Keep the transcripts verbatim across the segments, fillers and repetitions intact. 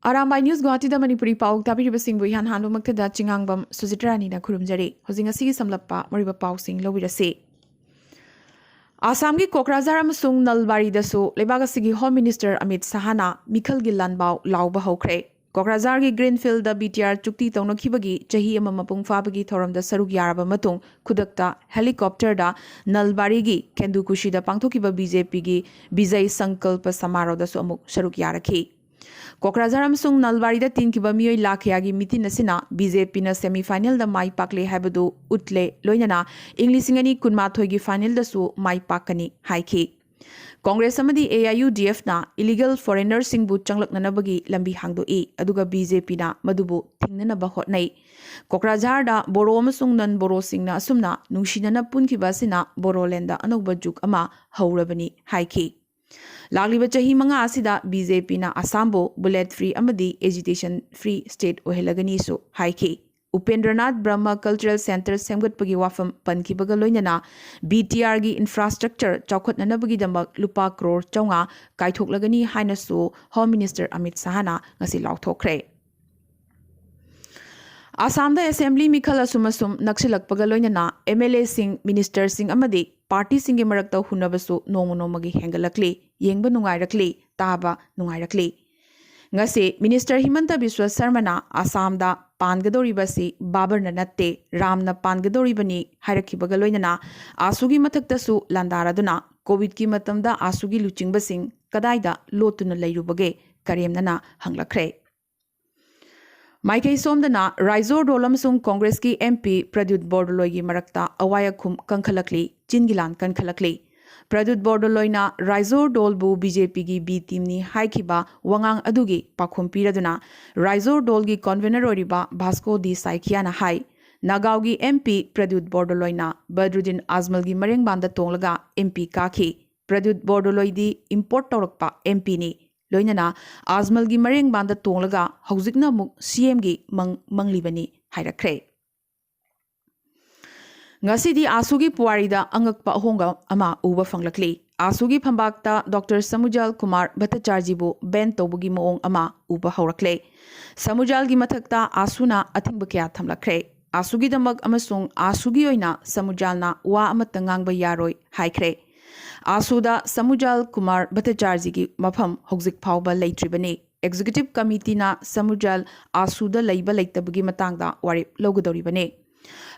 Arambai news ꯒꯨꯋꯥꯍꯥꯇꯤꯗ Manipuri ꯄꯥꯎ ꯇꯥꯕꯤꯔꯤꯕꯁꯤꯡꯕꯨ ꯏꯍꯥꯟ ꯍꯥꯟꯕꯃꯛꯇꯗ ꯆꯤꯉꯥꯡꯕꯝ ꯁꯨꯖꯤꯇ꯭ꯔꯥꯅꯤꯅ ꯈꯨꯔꯨꯝꯖꯔꯤ꯫ ꯍꯧꯖꯤꯛ ꯉꯁꯤꯒꯤ ꯁꯝꯂꯞꯄ ꯃꯔꯨꯑꯣꯏꯕ ꯄꯥꯎꯁꯤꯡ ꯂꯧꯕꯤꯔꯁꯤ꯫ ꯑꯁꯥꯝꯒꯤ ꯀꯣꯀ꯭ꯔꯥꯖꯥꯔ ꯑꯃꯁꯨꯡ ꯅꯜꯕꯥꯔꯤꯗꯁꯨ ꯂꯩꯕꯥꯛ ꯑꯁꯤꯒꯤ ꯍꯣꯝ ꯃꯤꯅꯤꯁꯇꯔ ꯑꯃꯤꯠ ꯁꯍꯥꯅ ꯃꯤꯈꯜꯒꯤ ꯂꯥꯟꯕꯥꯎ ꯂꯥꯎꯕ ꯍꯧꯈ꯭ꯔꯦ꯫ ꯀꯣꯀ꯭ꯔꯥꯖꯥꯔꯒꯤ ꯒ꯭ꯔꯤꯟꯐꯤꯜꯗ ꯕꯤ ꯇꯤ ꯑꯥꯔ ꯆꯨꯛꯇꯤ ꯇꯧꯅꯈꯤꯕꯒꯤ ꯆꯍꯤ ꯑꯃ ꯃꯄꯨꯡ ꯐꯥꯕꯒꯤ ꯊꯧꯔꯝꯗ ꯁꯔꯨꯛ ꯌꯥꯔꯕ ꯃꯇꯨꯡ, ꯈꯨꯗꯛꯇ ꯍꯦꯂꯤꯀꯣꯞꯇꯔꯗ ꯅꯜꯕꯥꯔꯤꯒꯤ ꯈꯦꯟꯗꯨꯀꯨꯁꯤꯗ ꯄꯥꯡꯊꯣꯛꯈꯤꯕ ꯕꯤ ꯖꯦ ꯄꯤꯒꯤ ꯕꯤꯖꯩ ꯁꯪꯀꯜꯄ ꯁꯃꯥꯔꯣꯗꯁꯨ ꯑꯃꯨꯛ ꯁꯔꯨꯛ ꯌꯥꯔꯛꯈꯤ꯫ ꯀꯣꯀ꯭ꯔꯥꯖꯥꯔ ꯑꯃꯁꯨꯡ ꯅꯜꯕꯥꯔꯤꯗ ꯇꯤꯟꯈꯤꯕ ꯃꯤꯑꯣꯏ ꯂꯥꯈ ꯀꯌꯥꯒꯤ ꯃꯤꯇꯤꯟ ꯑꯁꯤꯅ ꯕꯤ ꯖꯦ ꯄꯤꯅ ꯁꯦꯃꯤ ꯐꯥꯏꯅꯦꯜꯗ ꯃꯥꯏ ꯄꯥꯛꯂꯦ ꯍꯥꯏꯕꯗꯨ ꯎꯠꯂꯦ, ꯂꯣꯏꯅꯅ ꯏꯪ ꯂꯤꯁꯤꯡ ꯑꯅꯤ ꯀꯨꯟꯃꯥꯊꯣꯏꯒꯤ ꯐꯥꯏꯅꯦꯜꯗꯁꯨ ꯃꯥꯏ ꯄꯥꯛꯀꯅꯤ ꯍꯥꯏꯈꯤ꯫ ꯀꯣꯡꯒ꯭ꯔꯦꯁ ꯑꯃꯗꯤ A I U D ꯑꯦꯐꯅ illegal ꯐꯣꯔꯦꯅꯔꯁꯤꯡꯕꯨ ꯆꯪꯂꯛꯅꯅꯕꯒꯤ ꯂꯝꯕꯤ ꯍꯥꯡꯗꯣꯛꯏ, ꯑꯗꯨꯒ ꯕꯤ ꯖꯦ ꯄꯤꯅ ꯃꯗꯨꯕꯨ ꯊꯤꯡꯅꯅꯕ ꯍꯣꯠꯅꯩ꯫ ꯀꯣꯀ꯭ꯔꯥꯖꯥꯔꯗ ꯕꯣꯔꯣ ꯑꯃꯁꯨꯡ ꯅꯟ ꯕꯣꯔꯣꯁꯤꯡꯅ ꯑꯁꯨꯝꯅ ꯅꯨꯡꯁꯤꯅꯅ ꯄꯨꯟꯈꯤꯕ ꯑꯁꯤꯅ ꯕꯣꯔꯣꯂꯦꯟꯗ ꯑꯅꯧꯕ ꯖꯨꯒ ꯑꯃ ꯍꯧꯔꯕꯅꯤ ꯍꯥꯏꯈꯤ꯫ ꯂꯥꯛꯂꯤꯕ ꯆꯍꯤ ꯃꯉꯥ ꯑꯁꯤꯗ ꯕꯤ ꯖꯦ ꯄꯤꯅ ꯑꯁꯥꯝꯕꯨ ꯕꯨꯂꯦꯠ ꯐ꯭ꯔꯤ ꯑꯃꯗꯤ ꯑꯦꯖꯤꯇꯦꯁꯟ ꯐ꯭ꯔꯤ ꯁ꯭ꯇꯦꯠ ꯑꯣꯏꯍꯜꯂꯒꯅꯤꯁꯨ ꯍꯥꯏꯈꯤ꯫ ꯎꯄꯦꯟꯗ꯭ꯔꯅꯥꯊ ꯕ꯭ꯔꯍꯃ ꯀꯜꯆꯔꯦꯜ ꯁꯦꯟꯇꯔ ꯁꯦꯝꯒꯠꯄꯒꯤ ꯋꯥꯐꯝ ꯄꯟꯈꯤꯕꯒ ꯂꯣꯏꯅꯅ ꯕꯤ ꯇꯤ ꯑꯥꯔꯒꯤ ꯏꯟꯐ꯭ꯔꯥꯁ꯭ꯇ꯭ꯔꯛꯆꯔ ꯆꯥꯎꯈꯠꯅꯅꯕꯒꯤꯗꯃꯛ ꯂꯨꯄꯥ ꯀ꯭ꯔꯣꯔ ꯆꯥꯝꯃꯉꯥ ꯀꯥꯏꯊꯣꯛꯂꯒꯅꯤ ꯍꯥꯏꯅꯁꯨ ꯍꯣꯝ ꯃꯤꯅꯤꯁꯇꯔ ꯑꯃꯤꯠ ꯁꯍꯥꯅ ꯉꯁꯤ ꯂꯥꯎꯊꯣꯛꯈ꯭ꯔꯦ꯫ ꯑꯁꯥꯝꯗ ꯑꯦꯁꯦꯝꯕ꯭ꯂꯤ ꯃꯤꯈꯜ ꯑꯁꯨꯝ ꯑꯁꯨꯝ ꯅꯛꯁꯤꯜꯂꯛꯄꯒ ꯂꯣꯏꯅꯅ ꯑꯦꯝ ꯑꯦꯜ ꯑꯦꯁꯤꯡ, ꯃꯤꯅꯤꯁꯇꯔꯁꯤꯡ ꯑꯃꯗꯤ ꯄꯥꯔꯇꯤꯁꯤꯡꯒꯤ ꯃꯔꯛꯇ ꯍꯨꯟꯅꯕꯁꯨ ꯅꯣꯡꯃ ꯅꯣꯡꯃꯒꯤ ꯍꯦꯟꯒꯠꯂꯛꯂꯤ꯫ ꯌꯦꯡꯕ ꯅꯨꯡꯉꯥꯏꯔꯛꯂꯤ, ꯇꯥꯕ ꯅꯨꯡꯉꯥꯏꯔꯛꯂꯤ꯫ ꯉꯁꯤ ꯃꯤꯅꯤꯁꯇꯔ ꯍꯤꯃꯟꯇ ꯕꯤꯁ꯭ꯋ ꯁꯔꯃꯅ ꯑꯁꯥꯝꯗ ꯄꯥꯟꯒꯗꯧꯔꯤꯕ ꯑꯁꯤ ꯕꯥꯕꯔꯅ ꯅꯠꯇꯦ, ꯔꯥꯝꯅ ꯄꯥꯟꯒꯗꯧꯔꯤꯕꯅꯤ ꯍꯥꯏꯔꯛꯈꯤꯕꯒ ꯂꯣꯏꯅꯅ ꯑꯥꯁꯨꯒꯤ ꯃꯊꯛꯇꯁꯨ ꯂꯥꯟꯗꯥꯔꯗꯨꯅ ꯀꯣꯚꯤꯗꯀꯤ ꯃꯇꯝꯗ ꯑꯥꯁꯨꯒꯤ ꯂꯨꯆꯤꯡꯕꯁꯤꯡ ꯀꯗꯥꯏꯗ ꯂꯣꯠꯇꯨꯅ ꯂꯩꯔꯨꯕꯒꯦ ꯀꯔꯦꯝꯅꯅ ꯍꯪꯂꯛꯈ꯭ꯔꯦ꯫ ꯃꯥꯏꯀꯩ ꯁꯣꯝꯗꯅ ꯔꯥꯏꯖꯣꯔ ꯗꯣꯜ ꯑꯃꯁꯨꯡ ꯀꯣꯡꯒ꯭ꯔꯦꯁꯀꯤ ꯑꯦꯝ ꯄꯤ ꯄ꯭ꯔꯗ꯭ꯌꯨꯠ ꯕꯣꯔꯗꯣꯂꯣꯏꯒꯤ ꯃꯔꯛꯇ ꯑꯋꯥꯏ ꯑꯈꯨꯝ ꯀꯟꯈꯠꯂꯛꯂꯤ, ꯆꯤꯟꯒꯤ ꯂꯥꯟ ꯀꯟꯈꯠꯂꯛꯂꯤ꯫ ꯄ꯭ꯔꯗ꯭ꯌꯨꯠ ꯕꯣꯔꯗꯣꯂꯣꯏꯅ ꯔꯥꯏꯖꯣꯔ ꯗꯣꯜꯕꯨ ꯕꯤ ꯖꯦ ꯄꯤꯒꯤ ꯕꯤ ꯇꯤꯝꯅꯤ ꯍꯥꯏꯈꯤꯕ ꯋꯥꯉꯥꯡ ꯑꯗꯨꯒꯤ ꯄꯥꯎꯈꯨꯝ ꯄꯤꯔꯗꯨꯅ ꯔꯥꯏꯖꯣꯔ ꯗꯣꯜꯒꯤ ꯀꯣꯟꯚꯦꯅꯔ ꯑꯣꯏꯔꯤꯕ ꯚꯥꯁꯀꯣ ꯗꯤ ꯁꯥꯏꯀꯤꯌꯥꯅ ꯍꯥꯏ, ꯅꯥꯒꯥꯎꯒꯤ ꯑꯦꯝ ꯄꯤ ꯄ꯭ꯔꯗ꯭ꯌꯨꯠ ꯕꯣꯔꯗꯣꯂꯣꯏꯅ ꯕꯗ꯭ꯔꯨꯗꯤꯟ ꯑꯖꯃꯜꯒꯤ ꯃꯔꯦꯡꯕꯥꯟꯗ ꯇꯣꯡꯂꯒ ꯑꯦꯝ ꯄꯤ ꯀꯥꯈꯤ꯫ ꯄ꯭ꯔꯗ꯭ꯌꯨꯠ ꯕꯣꯔꯗꯣꯂꯣꯏꯗꯤ ꯏꯝꯄꯣꯔꯠ ꯇꯧꯔꯛꯄ ꯑꯦꯝ ꯄꯤꯅꯤ꯫ ꯂꯣꯏꯅꯅ ꯑꯖꯃꯜꯒꯤ ꯃꯔꯦꯡꯕꯥꯟꯗ ꯇꯣꯡꯂꯒ ꯍꯧꯖꯤꯛꯅ ꯑꯃꯨꯛ ꯁꯤ ꯑꯦꯝꯒꯤ ꯃꯪ ꯃꯪꯂꯤꯕꯅꯤ ꯍꯥꯏꯔꯛꯈ꯭ꯔꯦ꯫ ꯉꯁꯤꯗꯤ ꯑꯥꯁꯨꯒꯤ ꯄꯨꯋꯥꯔꯤꯗ ꯑꯉꯛꯄ ꯑꯍꯣꯡꯕ ꯑꯃ ꯎꯕ ꯐꯪꯂꯛꯂꯤ꯫ ꯑꯥꯁꯨꯒꯤ ꯐꯝꯕꯥꯛꯇ ꯗꯣꯛꯇꯔ ꯁꯃꯨꯖꯥꯜ ꯀꯨꯃꯥꯔ ꯚꯠꯇꯆꯥꯔꯖꯤꯕꯨ ꯕꯦꯟ ꯇꯧꯕꯒꯤ ꯃꯑꯣꯡ ꯑꯃ ꯎꯕ ꯍꯧꯔꯛꯂꯦ꯫ ꯁꯃꯨꯖꯥꯜꯒꯤ ꯃꯊꯛꯇ ꯑꯥꯁꯨꯅ ꯑꯊꯤꯡꯕ ꯀꯌꯥ ꯊꯝꯂꯛꯈ꯭ꯔꯦ꯫ ꯑꯥꯁꯨꯒꯤꯗꯃꯛ ꯑꯃꯁꯨꯡ ꯑꯥꯁꯨꯒꯤ ꯑꯣꯏꯅ ꯁꯃꯨꯖꯥꯜꯅ ꯋꯥ ꯑꯃꯠꯇ ꯉꯥꯡꯕ ꯌꯥꯔꯣꯏ ꯍꯥꯏꯈ꯭ꯔꯦ꯫ ꯑꯥꯁꯨꯗ ꯁꯃꯨꯖꯥꯜ ꯀꯨꯃꯥꯔ ꯚꯠꯇꯆꯥꯔꯖꯤꯒꯤ ꯃꯐꯝ ꯍꯧꯖꯤꯛ ꯐꯥꯎꯕ ꯂꯩꯇ꯭ꯔꯤꯕꯅꯤ꯫ ꯑꯦꯛꯖꯤꯀ꯭ꯌꯨꯇꯤꯚ ꯀꯃꯤꯇꯤꯅ ꯁꯃꯨꯖꯥꯜ ꯑꯥꯁꯨꯗ ꯂꯩꯕ ꯂꯩꯇꯕꯒꯤ ꯃꯇꯥꯡꯗ ꯋꯥꯔꯦꯞ ꯂꯧꯒꯗꯧꯔꯤꯕꯅꯤ꯫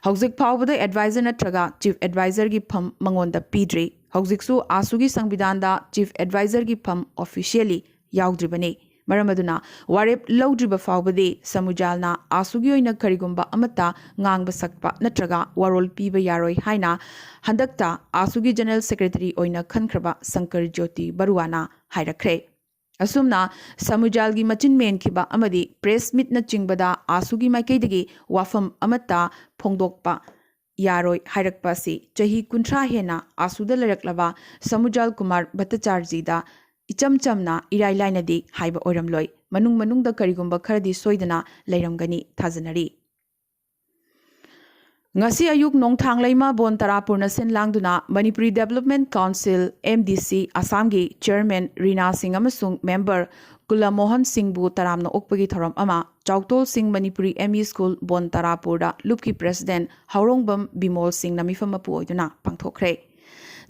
ꯍꯧꯖꯤꯛ ꯐꯥꯎꯕꯗ ꯑꯦꯗꯚꯥꯏꯖꯔ ꯅꯠꯇ꯭ꯔꯒ ꯆꯤꯐ ꯑꯦꯗꯚꯥꯏꯖꯔꯒꯤ ꯐꯝ ꯃꯉꯣꯟꯗ ꯄꯤꯗ꯭ꯔꯤ꯫ ꯍꯧꯖꯤꯛꯁꯨ ꯑꯥꯁꯨꯒꯤ ꯁꯪꯕꯤꯙꯥꯟꯗ ꯆꯤꯐ ꯑꯦꯗꯚꯥꯏꯖꯔꯒꯤ ꯐꯝ ꯑꯣꯐꯤꯁꯤꯌꯦꯜꯂꯤ ꯌꯥꯎꯗ꯭ꯔꯤꯕꯅꯤ꯫ ꯃꯔꯝ ꯑꯗꯨꯅ ꯋꯥꯔꯦꯞ ꯂꯧꯗ꯭ꯔꯤꯕ ꯐꯥꯎꯕꯗꯤ ꯁꯃꯨꯖꯥꯜꯅ ꯑꯥꯁꯨꯒꯤ ꯑꯣꯏꯅ ꯀꯔꯤꯒꯨꯝꯕ ꯑꯃꯠꯇ ꯉꯥꯡꯕ ꯁꯛꯄ ꯅꯠꯇ꯭ꯔꯒ ꯋꯥꯔꯣꯜ ꯄꯤꯕ ꯌꯥꯔꯣꯏ ꯍꯥꯏꯅ ꯍꯟꯗꯛꯇ ꯑꯥꯁꯨꯒꯤ ꯖꯦꯅꯔꯦꯜ ꯁꯦꯀ꯭ꯔꯦꯇꯔꯤ ꯑꯣꯏꯅ ꯈꯟꯈ꯭ꯔꯕ ꯁꯪꯀꯔ ꯖ꯭ꯌꯣꯇꯤ ꯕꯔꯨꯋꯥꯅ ꯍꯥꯏꯔꯛꯈ꯭ꯔꯦ꯫ ꯑꯁꯨꯝꯅ ꯁꯃꯨꯖꯥꯜꯒꯤ ꯃꯆꯤꯟ ꯃꯦꯟꯈꯤꯕ ꯑꯃꯗꯤ ꯄ꯭ꯔꯦꯁ ꯃꯤꯠꯅꯆꯤꯡꯕꯗ ꯑꯥꯁꯨꯒꯤ ꯃꯥꯏꯀꯩꯗꯒꯤ ꯋꯥꯐꯝ ꯑꯃꯠꯇ ꯐꯣꯡꯗꯣꯛꯄ ꯌꯥꯔꯣꯏ ꯍꯥꯏꯔꯛꯄ ꯑꯁꯤ ꯆꯍꯤ ꯀꯨꯟꯊ꯭ꯔꯥ ꯍꯦꯟꯅ ꯑꯥꯁꯨꯗ ꯂꯩꯔꯛꯂꯕ ꯁꯃꯨꯖꯥꯜ ꯀꯨꯃꯥꯔ ꯚꯠꯇꯆꯥꯔꯖꯤꯗ ꯏꯆꯝ ꯆꯝꯅ ꯏꯔꯥꯏ ꯂꯥꯏꯅꯗꯤ ꯍꯥꯏꯕ ꯑꯣꯏꯔꯝꯂꯣꯏ꯫ ꯃꯅꯨꯡ ꯃꯅꯨꯡꯗ ꯀꯔꯤꯒꯨꯝꯕ ꯈꯔꯗꯤ ꯁꯣꯏꯗꯅ ꯂꯩꯔꯝꯒꯅꯤ ꯊꯥꯖꯅꯔꯤ꯫ ꯉꯁꯤ ꯑꯌꯨꯛ ꯅꯣꯡꯊꯥꯡ ꯂꯩꯃ ꯕꯣꯟ ꯇꯔꯥꯄꯨꯔꯅ ꯁꯤꯟ ꯂꯥꯡꯗꯨꯅ ꯃꯅꯤꯄꯨꯔꯤ ꯗꯦꯕꯂꯞꯃꯦꯟ ꯀꯥꯎꯟꯁꯤꯜ, MDC, ꯑꯁꯥꯝꯒꯤ ꯆꯤꯌꯔꯃꯦꯟ ꯔꯤꯅꯥ ꯁꯤꯡ ꯑꯃꯁꯨꯡ ꯃꯦꯝꯕꯔ ꯀꯨꯂꯃꯣꯍꯟ ꯁꯤꯡꯕꯨ ꯇꯔꯥꯝꯅ ꯑꯣꯛꯄꯒꯤ ꯊꯧꯔꯝ ꯑꯃ ꯆꯥꯎꯇꯣꯜ ꯁꯤꯡ ꯃꯅꯤꯄꯨꯔꯤ ME ꯁ꯭ꯀꯨꯜ ꯕꯣꯟ ꯇꯔꯥꯄꯨꯔꯗ ꯂꯨꯞꯀꯤ ꯄ꯭ꯔꯦꯁꯤꯗꯦꯟꯠ ꯍꯥꯎꯔꯣꯡꯕꯝ ꯕꯤꯃꯣꯜ ꯁꯤꯡꯅ ꯃꯤꯐꯝ ꯃꯄꯨ ꯑꯣꯏꯗꯨꯅ ꯄꯥꯡꯊꯣꯛꯈ꯭ꯔꯦ꯫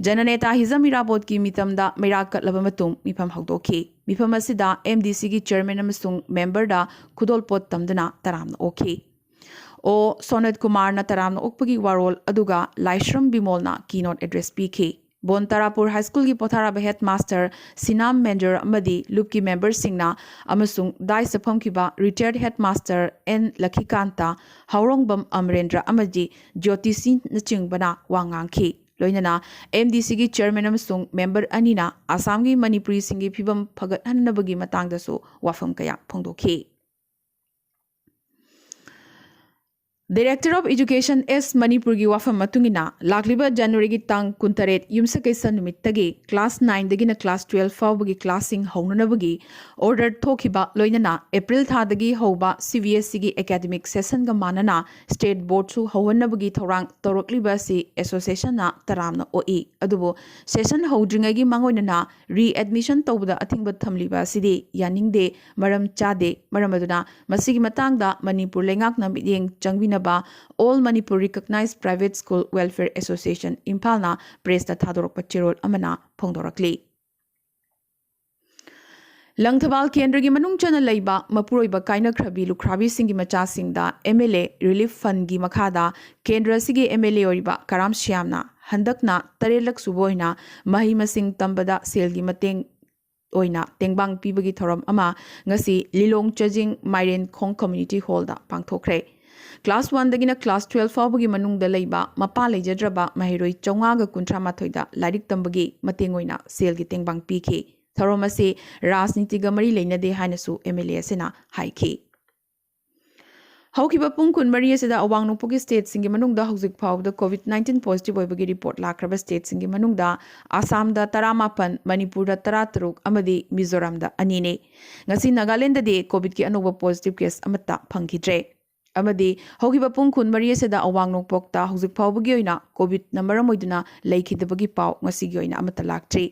ꯖꯅꯅꯦꯇꯥ ꯍꯤꯖꯝ ꯏꯔꯥꯕꯣꯠꯀꯤ ꯃꯤꯇꯝꯗ ꯃꯩꯔꯥ ꯀꯠꯂꯕ ꯃꯇꯨꯡ ꯃꯤꯐꯝ ꯍꯧꯗꯣꯛꯈꯤ꯫ ꯃꯤꯐꯝ ꯑꯁꯤꯗ MDCꯒꯤ ꯆꯤꯌꯔꯃꯦꯟ ꯑꯃꯁꯨꯡ ꯃꯦꯝꯕꯔꯗ ꯈꯨꯗꯣꯜꯄꯣꯠ ꯇꯝꯗꯨꯅ ꯇꯔꯥꯝꯅ ꯑꯣꯛꯈꯤ꯫ ꯑꯣ ꯁꯣꯅꯠ ꯀꯨꯃꯥꯔꯅ ꯇꯔꯥꯝꯅ ꯑꯣꯛꯄꯒꯤ ꯋꯥꯔꯣꯜ ꯑꯗꯨꯒ ꯂꯥꯏꯁ꯭ꯔꯝ ꯕꯤꯃꯣꯜꯅ keynote address ꯄꯤꯈꯤ꯫ ꯕꯣꯟ ꯇꯔꯥꯄꯨꯔ ꯍꯥꯏ ꯁ꯭ꯀꯨꯜꯒꯤ ꯄꯣꯊꯥꯔꯕ ꯍꯦꯗꯃꯥꯁꯇꯔ ꯁꯤꯅꯥꯝ ꯃꯦꯟꯖꯔ ꯑꯃꯗꯤ ꯂꯨꯞꯀꯤ ꯃꯦꯝꯕꯔꯁꯤꯡꯅ ꯑꯃꯁꯨꯡ ꯗꯥꯏꯁꯇ ꯐꯝꯈꯤꯕ ꯔꯤꯇꯥꯌꯔꯗ ꯍꯦꯗꯃꯥꯁꯇꯔ ꯑꯦꯟ ꯂꯈꯤꯀꯥꯟꯇ, ꯍꯥꯎꯔꯣꯡꯕꯝ ꯑꯃꯔꯦꯟꯗ꯭ꯔ ꯑꯃꯗꯤ ꯖ꯭ꯌꯣꯇꯤꯁꯤꯅꯆꯤꯡꯕꯅ ꯋꯥ ꯉꯥꯡꯈꯤ꯫ ꯂꯣꯏꯅꯅ MDCꯒꯤ ꯆꯤꯌꯔꯃꯦꯟ ꯑꯃꯁꯨꯡ ꯃꯦꯝꯕꯔ ꯑꯅꯤꯅ ꯑꯁꯥꯝꯒꯤ ꯃꯅꯤꯄꯨꯔꯤꯁꯤꯡꯒꯤ ꯐꯤꯕꯝ ꯐꯒꯠꯍꯟꯅꯕꯒꯤ ꯃꯇꯥꯡꯗꯁꯨ ꯋꯥꯐꯝ ꯀꯌꯥ ꯐꯣꯡꯗꯣꯛꯈꯤ꯫ Director of Education S ꯃꯅꯤꯄꯨꯔꯒꯤ ꯋꯥꯐꯝ ꯃꯇꯨꯡ ꯏꯟꯅ, ꯂꯥꯛꯂꯤꯕ ꯖꯅꯋꯥꯔꯤꯒꯤ ꯇꯥꯡ ꯀꯨꯟꯇꯔꯦꯠ, ꯌꯨꯝꯁꯀꯩꯁ ꯅꯨꯃꯤꯠꯇꯒꯤ class nine ꯗꯒꯤꯅ class twelve ꯐꯥꯎꯕꯒꯤ class ꯁꯤꯡ ꯍꯧꯅꯅꯕꯒꯤ order ꯊꯣꯛꯈꯤꯕ, ꯂꯣꯏꯅꯅ April ꯊꯥꯗꯒꯤ ꯍꯧꯕ C B S E ꯒꯤ academic session ꯒ ꯃꯥꯟꯅꯅ state board ꯁꯨ ꯍꯧꯍꯟꯅꯕꯒꯤ ꯊꯧꯔꯥꯡ ꯇꯧꯔꯛꯂꯤꯕ ꯑꯁꯤ association ꯅ ꯇꯔꯥꯝꯅ ꯑꯣꯛꯏ꯫ ꯑꯗꯨꯕꯨ session ꯍꯧꯗ꯭ꯔꯤꯉꯩꯒꯤ ꯃꯥꯡꯑꯣꯏꯅꯅ readmission ꯇꯧꯕꯗ ꯑꯊꯤꯡꯕ ꯊꯝꯂꯤꯕ ꯑꯁꯤꯗꯤ ꯌꯥꯅꯤꯡꯗꯦ, ꯃꯔꯝ ꯆꯥꯗꯦ꯫ ꯃꯔꯝ ꯑꯗꯨꯅ ꯃꯁꯤꯒꯤ ꯃꯇꯥꯡꯗ ꯃꯅꯤꯄꯨꯔ ꯂꯩꯉꯥꯛꯅ ꯃꯤꯠꯌꯦꯡ ꯆꯪꯕꯤꯅꯕ All Manipur Recognized Private School Welfare Association ꯏꯝꯐꯥꯜꯅ press ꯇ ꯊꯥꯗꯣꯔꯛꯄ ꯆꯦꯔꯣꯜ ꯑꯃꯅ ꯐꯣꯡꯗꯣꯔꯛꯂꯤ꯫ ꯂꯪꯊꯕꯥꯜ ꯀꯦꯟꯗ꯭ꯔꯒꯤ ꯃꯅꯨꯡ ꯆꯟꯅ ꯂꯩꯕ ꯃꯄꯨꯔꯣꯏꯕ ꯀꯥꯏꯅꯈ꯭ꯔꯕꯤ ꯂꯨꯈ꯭ꯔꯥꯕꯤꯁꯤꯡꯒꯤ ꯃꯆꯥꯁꯤꯡꯗ M L A relief fund ꯒꯤ ꯃꯈꯥꯗ ꯀꯦꯟꯗ꯭ꯔ ꯑꯁꯤꯒꯤ M L A ꯑꯣꯏꯔꯤꯕ ꯀꯔꯥꯝ ꯁ꯭ꯌꯥꯝꯅ ꯍꯟꯗꯛꯅ ꯇꯔꯦꯠꯂꯛ ꯁꯨꯕ ꯑꯣꯏꯅ ꯃꯍꯩ ꯃꯁꯤꯡ ꯇꯝꯕꯗ ꯁꯦꯜꯒꯤ ꯃꯇꯦꯡ ꯑꯣꯏꯅ ꯇꯦꯡꯕꯥꯡ ꯄꯤꯕꯒꯤ ꯊꯧꯔꯝ ꯑꯃ ꯉꯁꯤ ꯂꯤꯂꯣꯡ ꯆꯖꯤꯡ ꯃꯥꯏꯔꯦꯟꯈꯣꯡ community hall ꯗ ꯄꯥꯡꯊꯣꯛꯈ꯭ꯔꯦ꯫ Class one ꯗꯒꯤꯅ class twelve ꯐꯥꯎꯕꯒꯤ ꯃꯅꯨꯡꯗ ꯂꯩꯕ ꯃꯄꯥ ꯂꯩꯖꯗ꯭ꯔꯕ ꯃꯍꯩꯔꯣꯏ ꯆꯥꯝꯃꯉꯥꯒ ꯀꯨꯟꯊ꯭ꯔꯥ ꯃꯥꯊꯣꯏꯗ ꯂꯥꯏꯔꯤꯛ ꯇꯝꯕꯒꯤ ꯃꯇꯦꯡ ꯑꯣꯏꯅ ꯁꯦꯜꯒꯤ ꯇꯦꯡꯕꯥꯡ ꯄꯤꯈꯤ꯫ ꯊꯧꯔꯝ ꯑꯁꯤ ꯔꯥꯖꯅꯤꯇꯤꯒ ꯃꯔꯤ ꯂꯩꯅꯗꯦ ꯍꯥꯏꯅꯁꯨ M L A ꯑꯁꯤꯅ ꯍꯥꯏꯈꯤ꯫ ꯍꯧꯈꯤꯕ ꯄꯨꯡ ꯀꯨꯟꯃꯔꯤ ꯑꯁꯤꯗ ꯑꯋꯥꯡ ꯅꯣꯡꯄꯣꯛꯀꯤ state ꯁꯤꯡꯒꯤ ꯃꯅꯨꯡꯗ ꯍꯧꯖꯤꯛ ꯐꯥꯎꯕꯗ COVID nineteen positive ꯑꯣꯏꯕꯒꯤ report ꯂꯥꯛꯈ꯭ꯔꯕ state ꯁꯤꯡꯒꯤ ꯃꯅꯨꯡꯗ ꯑꯁꯥꯝꯗ ꯇꯔꯥꯃꯥꯄꯟ, ꯃꯅꯤꯄꯨꯔꯗ ꯇꯔꯥꯇꯔꯨꯛ ꯑꯃꯗꯤ ꯃꯤꯖꯣꯔꯥꯝꯗ ꯑꯅꯤꯅꯤ꯫ ꯉꯁꯤ ꯅꯥꯒꯥꯂꯦꯟꯗꯗꯤ COVID ꯀꯤ ꯑꯅꯧꯕ positive case ꯑꯃꯠꯇ ꯐꯪꯈꯤꯗ꯭ꯔꯦ꯫ ꯑꯃꯗꯤ ꯍꯧꯈꯤꯕ ꯄꯨꯡ ꯀꯨꯟꯃꯔꯤ ꯑꯁꯤꯗ ꯑꯋꯥꯡ ꯅꯣꯡꯄꯣꯛꯇ ꯍꯧꯖꯤꯛ ꯐꯥꯎꯕꯒꯤ ꯑꯣꯏꯅ COVID ꯅ ꯃꯔꯝ ꯑꯣꯏꯗꯨꯅ ꯂꯩꯈꯤꯗꯕꯒꯤ ꯄꯥꯎ ꯉꯁꯤꯒꯤ ꯑꯣꯏꯅ ꯑꯃꯠꯇ ꯂꯥꯛꯇ꯭ꯔꯤ꯫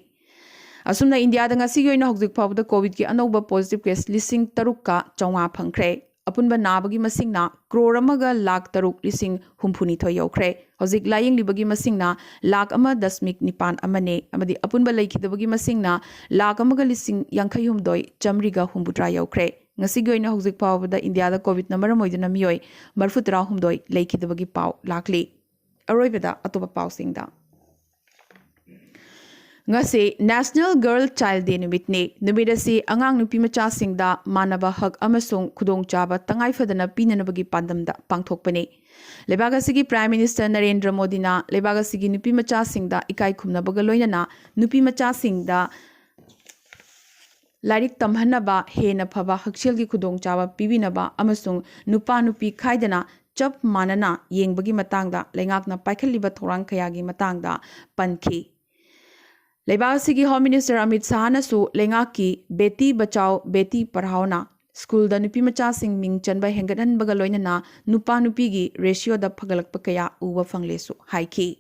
ꯑꯁꯨꯝꯅ ꯏꯟꯗꯤꯌꯥꯗ ꯉꯁꯤꯒꯤ ꯑꯣꯏꯅ ꯍꯧꯖꯤꯛ ꯐꯥꯎꯕꯗ COVID ꯀꯤ ꯑꯅꯧꯕ positive case ꯂꯤꯁꯤꯡ ꯇꯔꯨꯛꯀ ꯆꯥꯝꯃꯉꯥ ꯐꯪꯈ꯭ꯔꯦ꯫ ꯑꯄꯨꯟꯕ ꯅꯥꯕꯒꯤ ꯃꯁꯤꯡꯅ ꯀ꯭ꯔꯣꯔ ꯑꯃꯒ ꯂꯥꯈ ꯇꯔꯨꯛ ꯂꯤꯁꯤꯡ ꯍꯨꯝꯐꯨꯅꯤꯊꯣꯏ ꯌꯧꯈ꯭ꯔꯦ꯫ ꯍꯧꯖꯤꯛ ꯂꯥꯌꯦꯡꯂꯤꯕꯒꯤ ꯃꯁꯤꯡꯅ ꯂꯥꯈ ꯑꯃ ꯗꯁꯃꯤꯛ ꯅꯤꯄꯥꯟ ꯑꯃꯅꯦ, ꯑꯃꯗꯤ ꯑꯄꯨꯟꯕ ꯂꯩꯈꯤꯗꯕꯒꯤ ꯃꯁꯤꯡꯅ ꯂꯥꯈ ꯑꯃꯒ ꯂꯤꯁꯤꯡ ꯌꯥꯡꯈꯩ ꯍꯨꯝꯗꯣꯏ ꯆꯥꯃꯔꯤꯒ ꯍꯨꯝꯐꯨꯇꯔꯥ ꯌꯧꯈ꯭ꯔꯦ꯫ ꯉꯁꯤꯒꯤ ꯑꯣꯏꯅ ꯍꯧꯖꯤꯛ ꯐꯥꯎꯕꯗ ꯏꯟꯗꯤꯌꯥꯗ COVID ꯅ ꯃꯔꯝ ꯑꯣꯏꯗꯨꯅ ꯃꯤꯑꯣꯏ ꯃꯔꯤꯐꯨ ꯇꯔꯥꯍꯨꯝꯗꯣꯏ ꯂꯩꯈꯤꯗꯕꯒꯤ ꯄꯥꯎ ꯂꯥꯛꯂꯤ꯫ ꯑꯔꯣꯏꯕꯗ ꯑꯇꯣꯞꯄ ꯄꯥꯎꯁꯤꯡꯗ꯫ ꯉꯁꯤ National Girl Child Day ꯅꯨꯃꯤꯠꯅꯤ꯫ ꯅꯨꯃꯤꯠ ꯑꯁꯤ ꯑꯉꯥꯡ ꯅꯨꯄꯤ ꯃꯆꯥꯁꯤꯡꯗ ꯃꯥꯟꯅꯕ ꯍꯛ ꯑꯃꯁꯨꯡ ꯈꯨꯗꯣꯡꯆꯥꯕ ꯇꯉꯥꯏ ꯐꯗꯅ ꯄꯤꯅꯅꯕꯒꯤ ꯄꯥꯟꯗꯝꯗ ꯄꯥꯡꯊꯣꯛꯄꯅꯤ꯫ ꯂꯩꯕꯥꯛ ꯑꯁꯤꯒꯤ Prime Minister ꯅꯔꯦꯟꯗ꯭ꯔ ꯃꯣꯗꯤꯅ ꯂꯩꯕꯥꯛ ꯑꯁꯤꯒꯤ ꯅꯨꯄꯤ ꯃꯆꯥꯁꯤꯡꯗ ꯏꯀꯥꯏ ꯈꯨꯝꯅꯕꯒ ꯂꯣꯏꯅꯅ ꯅꯨꯄꯤ ꯃꯆꯥꯁꯤꯡꯗ ꯂꯥꯏꯔꯤꯛ ꯇꯝꯍꯟꯅꯕ, ꯍꯦꯟꯅ ꯐꯕ ꯍꯛꯁꯦꯜꯒꯤ ꯈꯨꯗꯣꯡꯆꯥꯕ ꯄꯤꯕꯤꯅꯕ ꯑꯃꯁꯨꯡ ꯅꯨꯄꯥ ꯅꯨꯄꯤ ꯈꯥꯏꯗꯅ ꯆꯞ ꯃꯥꯟꯅꯅ ꯌꯦꯡꯕꯒꯤ ꯃꯇꯥꯡꯗ ꯂꯩꯉꯥꯛꯅ ꯄꯥꯏꯈꯠꯂꯤꯕ ꯊꯧꯔꯥꯡ ꯀꯌꯥꯒꯤ ꯃꯇꯥꯡꯗ ꯄꯟꯈꯤ꯫ ꯂꯩꯕꯥꯛ ꯑꯁꯤꯒꯤ Home Minister ꯑꯃꯤꯠ ꯁꯥꯍꯅꯁꯨ ꯂꯩꯉꯥꯛꯀꯤ ꯕꯦꯇꯤ ꯕꯆꯥꯎ ꯕꯦꯇꯤ ꯄꯔꯍꯥꯎꯅ ꯁ꯭ꯀꯨꯜꯗ ꯅꯨꯄꯤ ꯃꯆꯥꯁꯤꯡ ꯃꯤꯡ ꯆꯟꯕ ꯍꯦꯟꯒꯠꯍꯟꯕꯒ ꯂꯣꯏꯅꯅ ꯅꯨꯄꯥ ꯅꯨꯄꯤꯒꯤ ꯔꯦꯁꯤꯌꯣꯗ ꯐꯒꯠꯂꯛꯄ ꯀꯌꯥ ꯎꯕ ꯐꯪꯂꯦꯁꯨ ꯍꯥꯏꯈꯤ꯫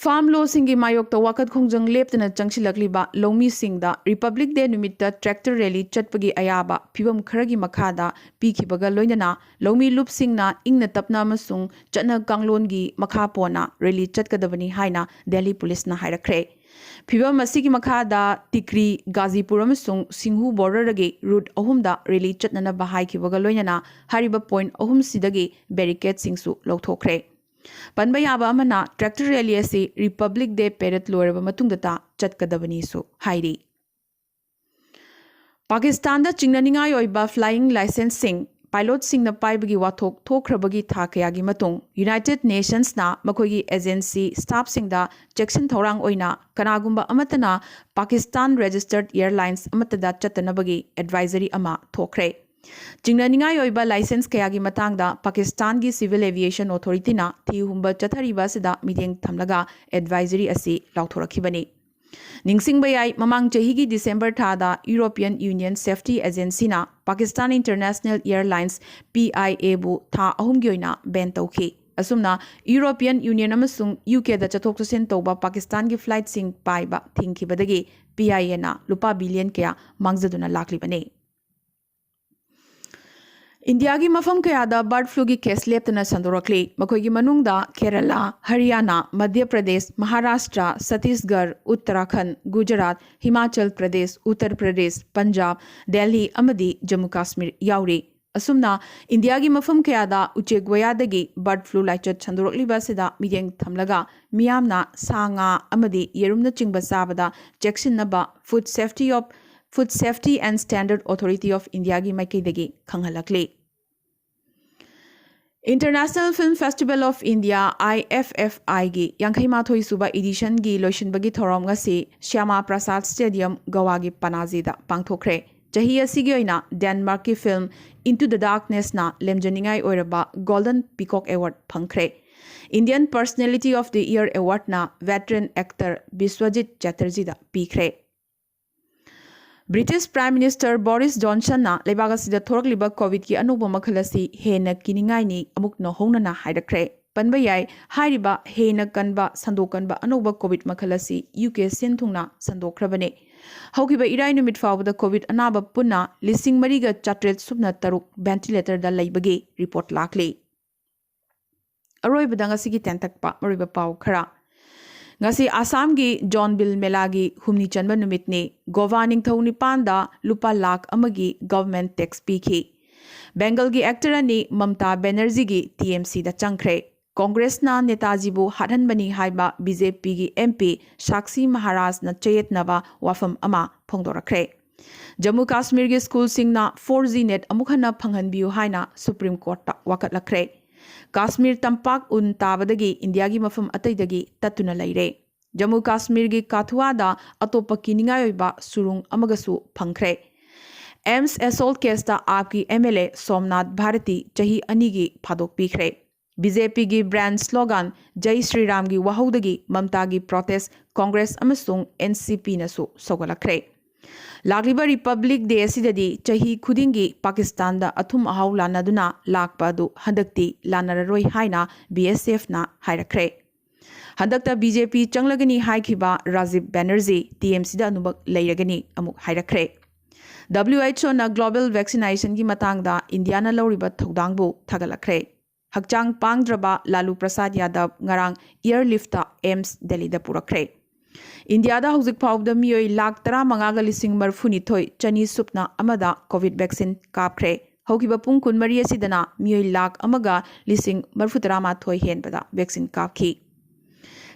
ꯐꯥꯔꯝ ꯂꯣꯁꯤꯡꯒꯤ ꯃꯥꯌꯣꯛꯇ ꯋꯥꯀꯠ ꯈꯣꯡꯖꯪ ꯂꯦꯞꯇꯅ ꯆꯪꯁꯤꯜꯂꯛꯂꯤꯕ ꯂꯧꯃꯤꯁꯤꯡꯗ ꯔꯤꯄꯕ꯭ꯂꯤꯛ ꯗꯦ ꯅꯨꯃꯤꯠꯇ ꯇ꯭ꯔꯦꯛꯇꯔ ꯔꯦꯂꯤ ꯆꯠꯄꯒꯤ ꯑꯌꯥꯕ ꯐꯤꯕꯝ ꯈꯔꯒꯤ ꯃꯈꯥꯗ ꯄꯤꯈꯤꯕꯒ ꯂꯣꯏꯅꯅ ꯂꯧꯃꯤ ꯂꯨꯞꯁꯤꯡꯅ ꯏꯪꯅ ꯇꯞꯅ ꯑꯃꯁꯨꯡ ꯆꯠꯅ ꯀꯥꯡꯂꯣꯟꯒꯤ ꯃꯈꯥ ꯄꯣꯟꯅ ꯔꯦꯂꯤ ꯆꯠꯀꯗꯕꯅꯤ ꯍꯥꯏꯅ ꯗꯦꯜꯂꯤ ꯄꯨꯂꯤꯁꯅ ꯍꯥꯏꯔꯛꯈ꯭ꯔꯦ꯫ ꯐꯤꯕꯝ ꯑꯁꯤꯒꯤ ꯃꯈꯥꯗ ꯇꯤꯀ꯭ꯔꯤ, ꯒꯥꯖꯤꯄꯨꯔ ꯑꯃꯁꯨꯡ ꯁꯤꯡꯍꯨ ꯕꯣꯔꯗꯔꯗꯒꯤ ꯔꯨꯠ ꯑꯍꯨꯝꯗ ꯔꯦꯂꯤ ꯆꯠꯅꯅꯕ ꯍꯥꯏꯈꯤꯕꯒ ꯂꯣꯏꯅꯅ ꯍꯥꯏꯔꯤꯕ ꯄꯣꯏꯟꯠ ꯑꯍꯨꯝꯁꯤꯗꯒꯤ ꯕꯦꯔꯤꯀꯦꯗꯁꯤꯡꯁꯨ ꯂꯧꯊꯣꯛꯈ꯭ꯔꯦ꯫ ꯄꯟꯕ ꯌꯥꯕ ꯑꯃꯅ, ꯇ꯭ꯔꯦꯛꯇꯔ ꯔꯦꯂꯤ ꯑꯁꯤ ꯔꯤꯄꯕ꯭ꯂꯤꯛ ꯗꯦ ꯄꯦꯔꯦꯗ ꯂꯣꯏꯔꯕ ꯃꯇꯨꯡꯗꯇ ꯆꯠꯀꯗꯕꯅꯤꯁꯨ ꯍꯥꯏꯔꯤ꯫ ꯄꯥꯀꯤꯁꯇꯥꯟꯗ ꯆꯤꯡꯅꯅꯤꯡꯉꯥꯏ ꯑꯣꯏꯕ ꯐ꯭ꯂꯥꯏꯌꯤꯡ ꯂꯥꯏꯁꯦꯟꯁꯁꯤꯡ ꯄꯥꯏꯂꯣꯠꯁꯤꯡꯅ ꯄꯥꯏꯕꯒꯤ ꯋꯥꯊꯣꯛ ꯊꯣꯛꯈ꯭ꯔꯕꯒꯤ ꯊꯥ ꯀꯌꯥꯒꯤ ꯃꯇꯨꯡ, ꯌꯨꯅꯥꯏꯇꯦꯗ ꯅꯦꯁꯟꯁꯅ ꯃꯈꯣꯏꯒꯤ ꯑꯦꯖꯦꯟꯁꯤ ꯁ꯭ꯇꯥꯐꯁꯤꯡꯗ ꯆꯦꯛꯁꯤꯟ ꯊꯧꯔꯥꯡ ꯑꯣꯏꯅ ꯀꯅꯥꯒꯨꯝꯕ ꯑꯃꯠꯇꯅ ꯄꯥꯀꯤꯁꯇꯥꯟ ꯔꯦꯖꯤꯁꯇꯔꯗ ꯑꯦꯌꯔꯂꯥꯏꯟꯁ ꯑꯃꯠꯇꯗ ꯆꯠꯇꯅꯕꯒꯤ ꯑꯦꯗꯚꯥꯏꯖꯔꯤ ꯑꯃ ꯊꯣꯛꯈ꯭ꯔꯦ꯫ ꯆꯤꯡꯅꯅꯤꯡꯉꯥꯏ ꯑꯣꯏꯕ ꯂꯥꯏꯁꯦꯟꯁ ꯀꯌꯥꯒꯤ ꯃꯇꯥꯡꯗ ꯄꯥꯀꯤꯁꯇꯥꯟꯒꯤ ꯁꯤꯚꯤꯜ ꯑꯦꯚꯤꯌꯦꯁꯟ ꯑꯣꯊꯣꯔꯤꯇꯤꯅ ꯊꯤ ꯍꯨꯝꯕ ꯆꯠꯊꯔꯤꯕ ꯑꯁꯤꯗ ꯃꯤꯠꯌꯦꯡ ꯊꯝꯂꯒ ꯑꯦꯗꯚꯥꯏꯖꯔꯤ ꯑꯁꯤ ꯂꯥꯎꯊꯣꯔꯛꯈꯤꯕꯅꯤ꯫ ꯅꯤꯡꯁꯤꯡꯕ ꯌꯥꯏ, ꯃꯃꯥꯡ ꯆꯍꯤꯒꯤ ꯗꯤꯁꯦꯝꯕꯔ ꯊꯥꯗ European union safety agency Pakistan international airlines, P I ꯑꯦꯕꯨ ꯊꯥ ꯑꯍꯨꯝꯒꯤ ꯑꯣꯏꯅ ꯕꯦꯟ ꯇꯧꯈꯤ꯫ ꯑꯁꯨꯝꯅ ꯌꯨꯔꯣꯄꯤꯌꯟ ꯌꯨꯅꯤꯌꯟ ꯑꯃꯁꯨꯡ ꯌꯨ ꯀꯦꯗ ꯆꯠꯊꯣꯛ ꯆꯠꯁꯤꯟ ꯇꯧꯕ ꯄꯥꯀꯤꯁꯇꯥꯟꯒꯤ ꯐ꯭ꯂꯥꯏꯠꯁꯤꯡ ꯄꯥꯏꯕ ꯊꯤꯡꯈꯤꯕꯗꯒꯤ ꯄꯤ ꯑꯥꯏ ꯑꯦꯅ ꯂꯨꯄꯥ ꯕꯤꯂꯤꯌꯟ ꯀꯌꯥ ꯃꯥꯡꯖꯗꯨꯅ ꯂꯥꯛꯂꯤꯕꯅꯤ꯫ ꯏꯟꯗꯤꯌꯥꯒꯤ ꯃꯐꯝ ꯀꯌꯥꯗ ꯕꯔꯗ ꯐ꯭ꯂꯨꯒꯤ ꯀꯦꯁ ꯂꯦꯞꯇꯅ ꯁꯟꯗꯣꯔꯛꯂꯤ꯫ ꯃꯈꯣꯏꯒꯤ ꯃꯅꯨꯡꯗ ꯀꯦꯔꯂꯥ, ꯍꯔꯤꯌꯥꯅꯥ, ꯃꯙ꯭ꯌ ꯄ꯭ꯔꯗꯦꯁ, ꯃꯍꯥꯔꯥꯁꯇ꯭ꯔ, ꯁꯠꯇꯤꯁꯒꯔ, ꯎꯠꯇꯔꯥꯈꯟꯗ, ꯒꯨꯖꯔꯥꯠ, ꯍꯤꯃꯥꯆꯜ ꯄ꯭ꯔꯗꯦꯁ, ꯎꯠꯇꯔ ꯄ꯭ꯔꯗꯦꯁ, ꯄꯟꯖꯥꯕ, ꯗꯦꯜꯍꯤ ꯑꯃꯗꯤ ꯖꯝꯃꯨ ꯀꯥꯁꯃꯤꯔ ꯌꯥꯎꯔꯤ꯫ ꯑꯁꯨꯝꯅ ꯏꯟꯗꯤꯌꯥꯒꯤ ꯃꯐꯝ ꯀꯌꯥꯗ ꯎꯆꯦꯛ ꯋꯥꯌꯥꯗꯒꯤ ꯕꯔꯗ ꯐ꯭ꯂꯨ ꯂꯥꯏꯆꯠ ꯁꯟꯗꯣꯔꯛꯂꯤꯕ ꯑꯁꯤꯗ ꯃꯤꯠꯌꯦꯡ ꯊꯝꯂꯒ ꯃꯤꯌꯥꯝꯅ ꯁꯥ ꯉꯥ ꯑꯃꯗꯤ ꯌꯦꯔꯨꯝꯅꯆꯤꯡꯕ ꯆꯥꯕꯗ ꯆꯦꯛꯁꯤꯟꯅꯕ Food Safety of Food Safety and Standard Authority of Indiaꯒꯤ ꯃꯥꯏꯀꯩꯗꯒꯤ ꯈꯪꯍꯜꯂꯛꯂꯤ꯫ International Film Festival of India, I F F I ꯒꯤ ꯌꯥꯡꯈꯩ ꯃꯥꯊꯣꯏ ꯁꯨꯕ ꯏꯗꯤꯁꯟꯒꯤ ꯂꯣꯏꯁꯤꯟꯕꯒꯤ ꯊꯧꯔꯝ ꯉꯁꯤ ꯁ꯭ꯌꯥꯃꯥ ꯄ꯭ꯔꯁꯥꯗ ꯁ꯭ꯇꯦꯗꯤꯌꯝ, ꯒꯋꯥꯒꯤ ꯄꯅꯥꯖꯤꯗ ꯄꯥꯡꯊꯣꯛꯈ꯭ꯔꯦ꯫ ꯆꯍꯤ ꯑꯁꯤꯒꯤ ꯑꯣꯏꯅ ꯗꯦꯟꯃꯥꯔꯛꯀꯤ ꯐꯤꯜꯝ Into the Darkness ꯅ ꯂꯦꯝꯖꯅꯤꯡꯉꯥꯏ ꯑꯣꯏꯔꯕ Golden Peacock Award ꯐꯪꯈ꯭ꯔꯦ꯫ Indian Personality of the Year Award ꯅ veteran actor ꯕꯤꯁ꯭ꯋꯖꯤꯠ ꯆꯦꯇꯔꯖꯤꯗ ꯄꯤꯈ꯭ꯔꯦ꯫ ꯕ꯭ꯔꯤꯇꯤꯁ Prime Minister ꯕꯣꯔꯤꯁ ꯖꯣꯟꯁꯟꯅ ꯂꯩꯕꯥꯛ ꯑꯁꯤꯗ ꯊꯣꯔꯛꯂꯤꯕ ꯀꯣꯚꯤꯗꯀꯤ ꯑꯅꯧꯕ ꯃꯈꯜ ꯑꯁꯤ ꯍꯦꯟꯅ ꯀꯤꯅꯤꯡꯉꯥꯏꯅꯤ ꯑꯃꯨꯛ ꯅꯧꯍꯧꯅꯅ ꯍꯥꯏꯔꯛꯈ꯭ꯔꯦ꯫ ꯄꯟꯕ ꯌꯥꯏ, ꯍꯥꯏꯔꯤꯕ ꯍꯦꯟꯅ ꯀꯟꯕ, ꯁꯟꯗꯣꯛ ꯀꯟꯕ ꯑꯅꯧꯕ ꯀꯣꯚꯤꯗ ꯃꯈꯜ ꯑꯁꯤ ꯌꯨ ꯀꯦ ꯁꯤꯟ ꯊꯨꯡꯅ ꯁꯟꯗꯣꯛꯈ꯭ꯔꯕꯅꯤ꯫ ꯍꯧꯈꯤꯕ ꯏꯔꯥꯏ ꯅꯨꯃꯤꯠ ꯐꯥꯎꯕꯗ ꯀꯣꯚꯤꯗ ꯑꯅꯥꯕ ꯄꯨꯟꯅ ꯂꯤꯁꯤꯡ ꯃꯔꯤꯒ ꯆꯥꯇ꯭ꯔꯦꯠ ꯁꯨꯞꯅ ꯇꯔꯨꯛ ꯚꯦꯟꯇꯤꯂꯦꯇꯔꯗ ꯂꯩꯕꯒꯤ ꯔꯤꯄꯣꯔꯠ ꯂꯥꯛꯂꯤ꯫ ꯑꯔꯣꯏꯕꯗ ꯉꯁꯤꯒꯤ ꯇꯦꯟꯇꯛꯄ ꯃꯔꯨꯑꯣꯏꯕ ꯄꯥꯎ ꯈꯔ꯫ ꯉꯁꯤ ꯑꯁꯥꯝꯒꯤ ꯖꯣꯟꯕꯤꯜ ꯃꯦꯂꯥꯒꯤ ꯍꯨꯝꯅꯤ ꯆꯟꯕ ꯅꯨꯃꯤꯠꯅꯤ꯫ ꯒꯣꯚꯥ ꯅꯤꯡꯊꯧ ꯅꯤꯄꯥꯟꯗ ꯂꯨꯄꯥ ꯂꯥꯈ ꯑꯃꯒꯤ ꯒꯚꯔꯟꯃꯦꯟꯠ ꯇꯦꯛꯁ ꯄꯤꯈꯤ꯫ ꯕꯦꯡꯒꯜꯒꯤ ꯑꯦꯛꯇꯔ ꯑꯅꯤ ꯃꯝꯇꯥ ꯕꯦꯅꯔꯖꯤꯒꯤ ꯇꯤ ꯑꯦꯝ ꯁꯤꯗ ꯆꯪꯈ꯭ꯔꯦ꯫ ꯀꯣꯡꯒ꯭ꯔꯦꯁꯅ ꯅꯦꯇꯥꯖꯤꯕꯨ ꯍꯥꯠꯍꯟꯕꯅꯤ ꯍꯥꯏꯕ ꯕꯤ ꯖꯦ ꯄꯤꯒꯤ ꯑꯦꯝ ꯄꯤ ꯁꯥꯛꯁꯤ ꯃꯍꯥꯔꯥꯖꯅ ꯆꯌꯦꯠꯅꯕ ꯋꯥꯐꯝ ꯑꯃ ꯐꯣꯡꯗꯣꯔꯛꯈ꯭ꯔꯦ꯫ ꯖꯝꯃꯨ ꯀꯥꯁꯃꯤꯔꯒꯤ ꯁ꯭ꯀꯨꯜꯁꯤꯡꯅ ꯐꯣꯔ ꯖꯤ ꯅꯦꯠ ꯑꯃꯨꯛ ꯍꯟꯅ ꯐꯪꯍꯟꯕꯤꯌꯨ ꯍꯥꯏꯅ ꯁꯨꯄ꯭ꯔꯤꯝ ꯀꯣꯔꯠꯇ ꯋꯥꯀꯠꯂꯛꯈ꯭ꯔꯦ꯫ ꯀꯥꯁꯃꯤꯔ ꯇꯝꯄꯥꯛ ꯎꯟ ꯇꯥꯕꯗꯒꯤ ꯏꯟꯗꯤꯌꯥꯒꯤ ꯃꯐꯝ ꯑꯇꯩꯗꯒꯤ ꯇꯠꯇꯨꯅ ꯂꯩꯔꯦ꯫ ꯖꯝꯃꯨ ꯀꯥꯁꯃꯤꯔꯒꯤ ꯀꯥꯊꯨꯋꯥꯗ ꯑꯇꯣꯞꯄ ꯀꯤꯅꯤꯡꯉꯥꯏ ꯑꯣꯏꯕ ꯁꯨꯔꯨꯡ ꯑꯃꯒꯁꯨ ꯐꯪꯈ꯭ꯔꯦ꯫ ꯑꯦꯝꯁ ꯑꯦꯁꯣꯜꯠ ꯀꯦꯁꯇ ꯑꯥꯞꯀꯤ M L A Somnath Bharti ꯆꯍꯤ ꯑꯅꯤꯒꯤ ꯐꯥꯗꯣꯛ ꯄꯤꯈ꯭ꯔꯦ꯫ ꯕꯤ ꯖꯦ ꯄꯤꯒꯤ ꯕ꯭ꯔꯥꯟꯗ ꯁ꯭ꯂꯣꯒꯥꯟ ꯖꯩ ꯁ꯭ꯔꯤꯔꯥꯝꯒꯤ ꯋꯥꯍꯧꯗꯒꯤ ꯃꯝꯇꯥꯒꯤ ꯄ꯭ꯔꯣꯇꯦꯁ ꯀꯣꯡꯒ꯭ꯔꯦꯁ ꯑꯃꯁꯨꯡ ꯑꯦꯟ ꯁꯤ ꯄꯤꯅꯁꯨ ꯁꯧꯒꯠꯂꯛꯈ꯭ꯔꯦ꯫ ꯂꯥꯛꯂꯤꯕ ꯔꯤꯄꯕ꯭ꯂꯤꯛ ꯗꯦ ꯑꯁꯤꯗꯗꯤ ꯆꯍꯤ ꯈꯨꯗꯤꯡꯒꯤ ꯄꯥꯀꯤꯁꯇꯥꯟꯗ ꯑꯊꯨꯝ ꯑꯍꯥꯎ ꯂꯥꯟꯅꯗꯨꯅ ꯂꯥꯛꯄ ꯑꯗꯨ ꯍꯟꯗꯛꯇꯤ ꯂꯥꯟꯅꯔꯔꯣꯏ ꯍꯥꯏꯅ ꯕꯤ ꯑꯦꯁ ꯑꯦꯐꯅ ꯍꯥꯏꯔꯛꯈ꯭ꯔꯦ꯫ ꯍꯟꯗꯛꯇ ꯕꯤ ꯖꯦ ꯄꯤ ꯆꯪꯂꯒꯅꯤ ꯍꯥꯏꯈꯤꯕ ꯔꯥꯖꯤꯕ ꯕꯦꯅꯔꯖꯤ ꯇꯤ ꯑꯦꯝ ꯁꯤꯗ ꯑꯗꯨꯃꯛ ꯂꯩꯔꯒꯅꯤ ꯑꯃꯨꯛ ꯍꯥꯏꯔꯛꯈ꯭ꯔꯦ꯫ ꯗꯕ꯭ꯂꯤꯎ ꯑꯩꯆ ꯑꯣꯅ ꯒ꯭ꯂꯣꯕꯦꯜ ꯚꯦꯛꯁꯤꯅꯦꯁꯟꯒꯤ ꯃꯇꯥꯡꯗ ꯏꯟꯗꯤꯌꯥꯅ ꯂꯧꯔꯤꯕ ꯊꯧꯗꯥꯡꯕꯨ ꯊꯥꯒꯠꯂꯛꯈ꯭ꯔꯦ꯫ ꯍꯛꯆꯥꯡ ꯄꯥꯡꯗ꯭ꯔꯕ ꯂꯥꯂꯨ ꯄ꯭ꯔꯁꯥꯗ ꯌꯥꯗꯕ ꯉꯔꯥꯡ ꯑꯦꯌꯔꯂꯤꯐꯇ ꯑꯦꯝꯁ ꯗꯦꯜꯂꯤꯗ ꯄꯨꯔꯛꯈ꯭ꯔꯦ꯫ ꯏꯟꯗꯤꯌꯥꯗ ꯍꯧꯖꯤꯛ ꯐꯥꯎꯕꯗ ꯃꯤꯑꯣꯏ ꯂꯥꯈ ꯇꯔꯥꯃꯉꯥꯒ ꯂꯤꯁꯤꯡ ꯃꯔꯤꯐꯨꯅꯤꯊꯣꯏ ꯆꯅꯤ ꯁꯨꯞꯅ ꯑꯃꯗ ꯀꯣꯚꯤꯗ ꯚꯦꯛꯁꯤꯟ ꯀꯥꯞꯈ꯭ꯔꯦ꯫ ꯍꯧꯈꯤꯕ ꯄꯨꯡ ꯀꯨꯟꯃꯔꯤ ꯑꯁꯤꯗꯅ ꯃꯤꯑꯣꯏ ꯂꯥꯈ ꯑꯃꯒ ꯂꯤꯁꯤꯡ ꯃꯔꯤꯐꯨꯇꯔꯥꯃꯥꯊꯣꯏ ꯍꯦꯟꯕꯗ ꯚꯦꯛꯁꯤꯟ ꯀꯥꯞꯈꯤ꯫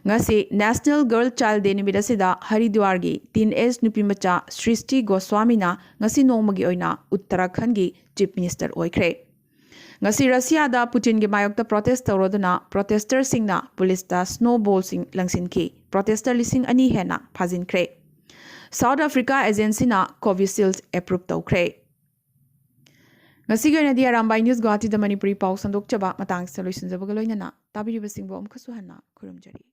ꯉꯁꯤ ꯅꯦꯁꯅꯦꯜ ꯒꯔꯜ ꯆꯥꯏꯜ ꯗꯦ ꯅꯨꯃꯤꯠ ꯑꯁꯤꯗ ꯍꯔꯤꯗ꯭ꯋꯥꯔꯒꯤ ꯇꯤꯟ ꯑꯦꯖ ꯅꯨꯄꯤꯃꯆꯥ ꯁ꯭ꯔꯤꯁꯇꯤ ꯒꯣꯁ꯭ꯋꯥꯃꯤꯅ ꯉꯁꯤ ꯅꯣꯡꯃꯒꯤ ꯑꯣꯏꯅ ꯎꯠꯇꯔꯥꯈꯟꯒꯤ ꯆꯤꯐ ꯃꯤꯅꯤꯁꯇꯔ ꯑꯣꯏꯈ꯭ꯔꯦ꯫ ꯉꯁꯤ ꯔꯁꯤꯌꯥꯗ ꯄꯨꯇꯤꯟꯒꯤ ꯃꯥꯌꯣꯛꯇ ꯄ꯭ꯔꯣꯇꯦꯁ ꯇꯧꯔꯗꯨꯅ ꯄ꯭ꯔꯣꯇꯦꯁꯇꯔꯁꯤꯡꯅ ꯄꯨꯂꯤꯁꯇ ꯁ꯭ꯅꯣ ꯕꯣꯜꯁꯤꯡ ꯂꯪꯁꯤꯟꯈꯤ꯫ ꯄ꯭ꯔꯣꯇꯦꯁꯇꯔ ꯂꯤꯁꯤꯡ ꯑꯅꯤ ꯍꯦꯟꯅ ꯐꯥꯖꯤꯟꯈ꯭ꯔꯦ꯫ South Africa agencyꯅ Covishield approve ꯇꯧꯈ꯭ꯔꯦ꯫ ꯉꯁꯤꯒꯤ ꯑꯣꯏꯅꯗꯤ ꯑꯔꯥꯝꯕꯥꯏ ꯅ꯭ꯌꯨꯁ ꯒꯨꯋꯥꯍꯥꯇꯤꯗ ꯃꯅꯤꯄꯨꯔꯤ ꯄꯥꯎ ꯁꯟꯗꯣꯛꯆꯕ ꯃꯇꯥꯡꯁꯤꯗ ꯂꯣꯏꯁꯤꯟꯖꯕꯒ ꯂꯣꯏꯅꯅ ꯇꯥꯕꯤꯔꯤꯕꯁꯤꯡꯕꯨ ꯑꯃꯨꯛꯀꯁꯨ ꯍꯟꯅ ꯈꯨꯔꯨꯝꯖꯔꯤ꯫